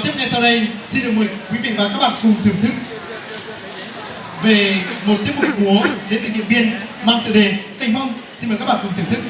Tiếp ngay sau đây, xin được mời quý vị và các bạn cùng thưởng thức về một tiết mục múa đến từ Điện Biên mang tựa đề Canh Hmông. Xin mời các bạn cùng thưởng thức.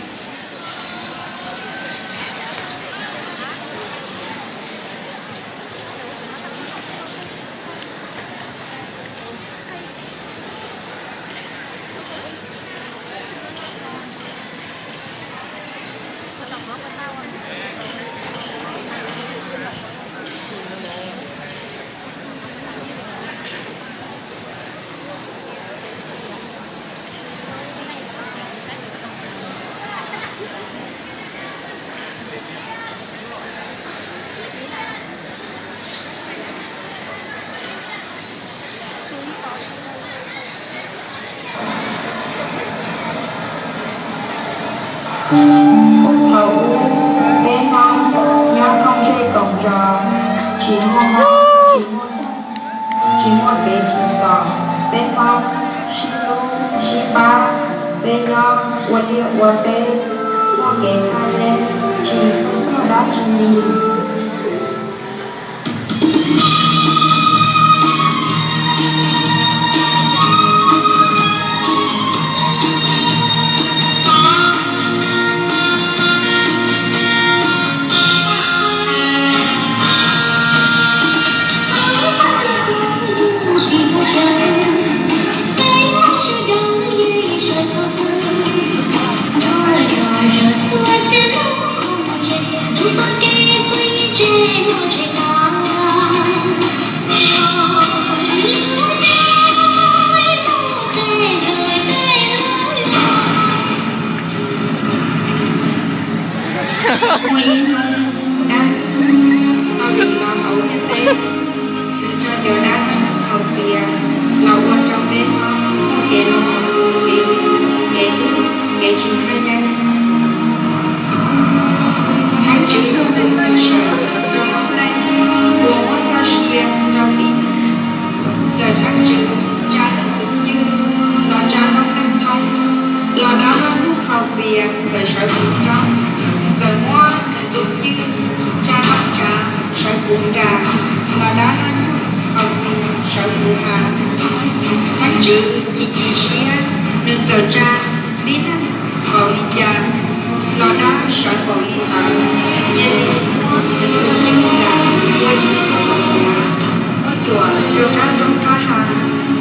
Thaum ub, peb Hmoob nyob thoob zej koom zos, tsis muaj mob, tsis muaj, tsis muaj kev tsim txom, peb Hmoob sib hlub sib pab, peb nyob ua liaj ua teb, muaj kev thaj yeeb, tsis txhawj txog dab tsi li. Muaj ib hnub, dab ntxwg nyoog tau tig los hauv ntiaj teb, nws tso cov dab neeg haus txias los ua rau peb Hmoob muaj kev loj, kev, kev tuag, kev tsis thaj yeeb. Theeb Tswv yog tus ci saum rau noob neej uas muab txoj sia rau tib neeg. Txawm Theeb Tswv tsa nws tus cwj los tsa noob neej thoob, los dab laug Hmoob haus txias txawm sawv puv roob. Txawm muab nws tus cwj tsa noob tsav sawv puv nras, los dab laug Hmoob haus txias sawv puv hav. Theeb Tswv chim chim siab, nws txawm tsa tib neeg npaum li cas, los dab sawv npaum li ntawd, cia li muab nws tus cwj nras ua ib tug txoj sia, muab cuam rau qab roob qab hav.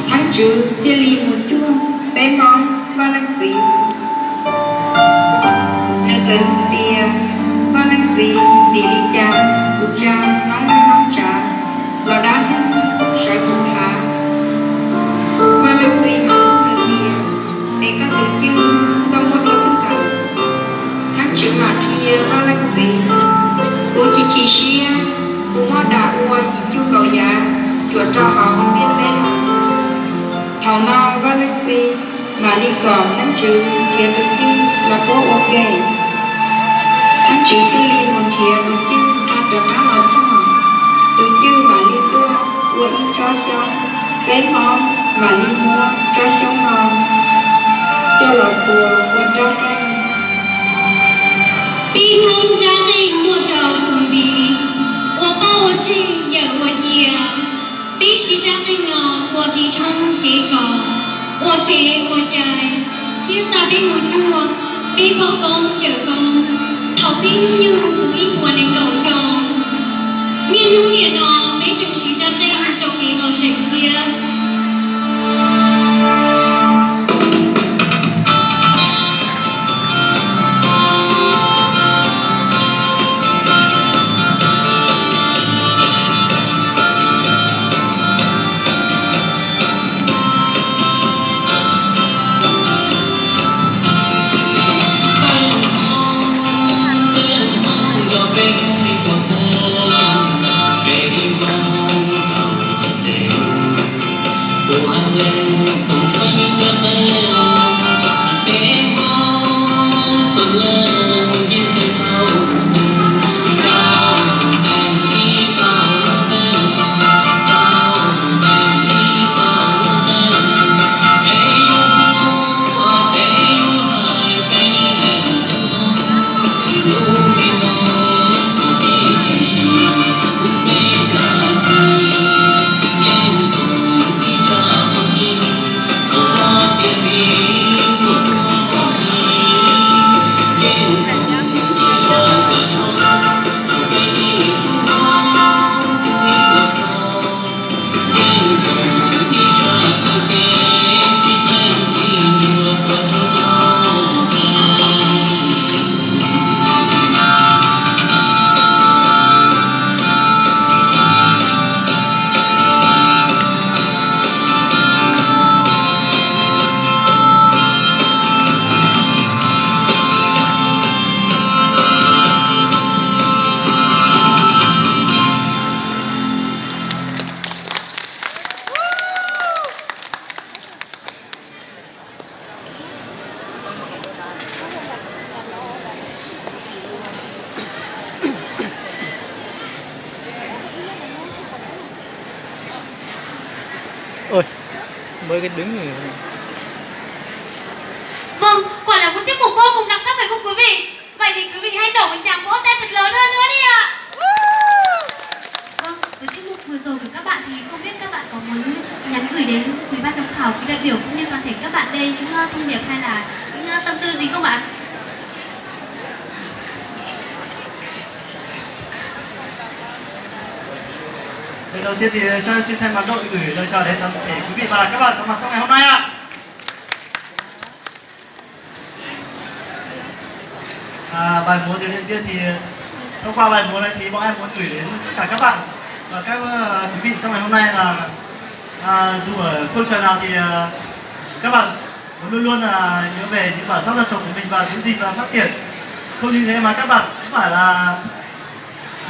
Theeb Tswv thiaj li mus cuag peb Hmoob Vaj Leej Txiv. Nws txawm nug tias, Vaj Leej Txiv, vim li cas kuv tsa noob neej noob tsav los dab ntxwg nyoog sawv puv hav? Vaj Leej Txiv mas nug nws tias, Es koj tus cwj koj muab rau twg lawm? Theeb Tswv mam qhia Vaj Leej Txiv, Kuv chim chim siab, kuv muab dam ua yim cuj kaus yav cuam rau hauv ntiaj teb lawm. Thaum no Vaj Leej Txiv mam li kom Theeb Tswv nrhiav tus cwj los puab ua ke. Theeb Tswv thiaj li mus nrhiav tus cwj nqa rov qab los cuag. Tus cwj mam li tuaj ua ib tsob xyoob, peb Hmoob mam li muab tsob xyoob no coj los txuas ua nrob qeej. Peb Hmoob nrab qeej muaj rau tus nti, ua paj ua tseg yawm ua cia. Peb siv nrab qeej no ua kev tshoob kev kos, ua kev ua cai, thiab xa peb mus cuag peb pog koob yawm koob thaum peb hnub nyoog puv ib puas nees nkaum xyoo. Niaj hnub niam no peb tseem siv nrab qeej rau kev lom zem thiab. Ôi, mới cái đứng này. Vâng, quả là một tiết mục vô cùng đặc sắc phải không quý vị? Vậy thì quý vị hãy đổ một tràng vỗ tay thật lớn hơn nữa đi ạ. Vâng, với tiết mục vừa rồi của các bạn thì không biết các bạn có muốn nhắn gửi đến quý ban giám khảo, quý đại biểu cũng như toàn thể các bạn đây những ờ, thông điệp hay là những ờ, tâm tư gì không ạ? Đầu tiên thì cho em xin thay mặt đội gửi lời chào đến toàn thể quý vị và các bạn có mặt trong ngày hôm nay ạ. À, bài múa từ Điện Biên thì thông qua bài múa này thì bọn em muốn gửi đến tất cả các bạn và các ờ, quý vị trong ngày hôm nay là à, dù ở phương trời nào thì à, các bạn luôn luôn là nhớ về những bản sắc dân tộc của mình và giữ gìn và phát triển. Không những thế mà các bạn cũng phải là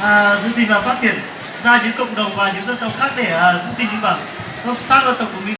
à, giữ gìn và phát triển ra những cộng đồng và những dân tộc khác để à, giữ gìn những bản sắc dân tộc của mình.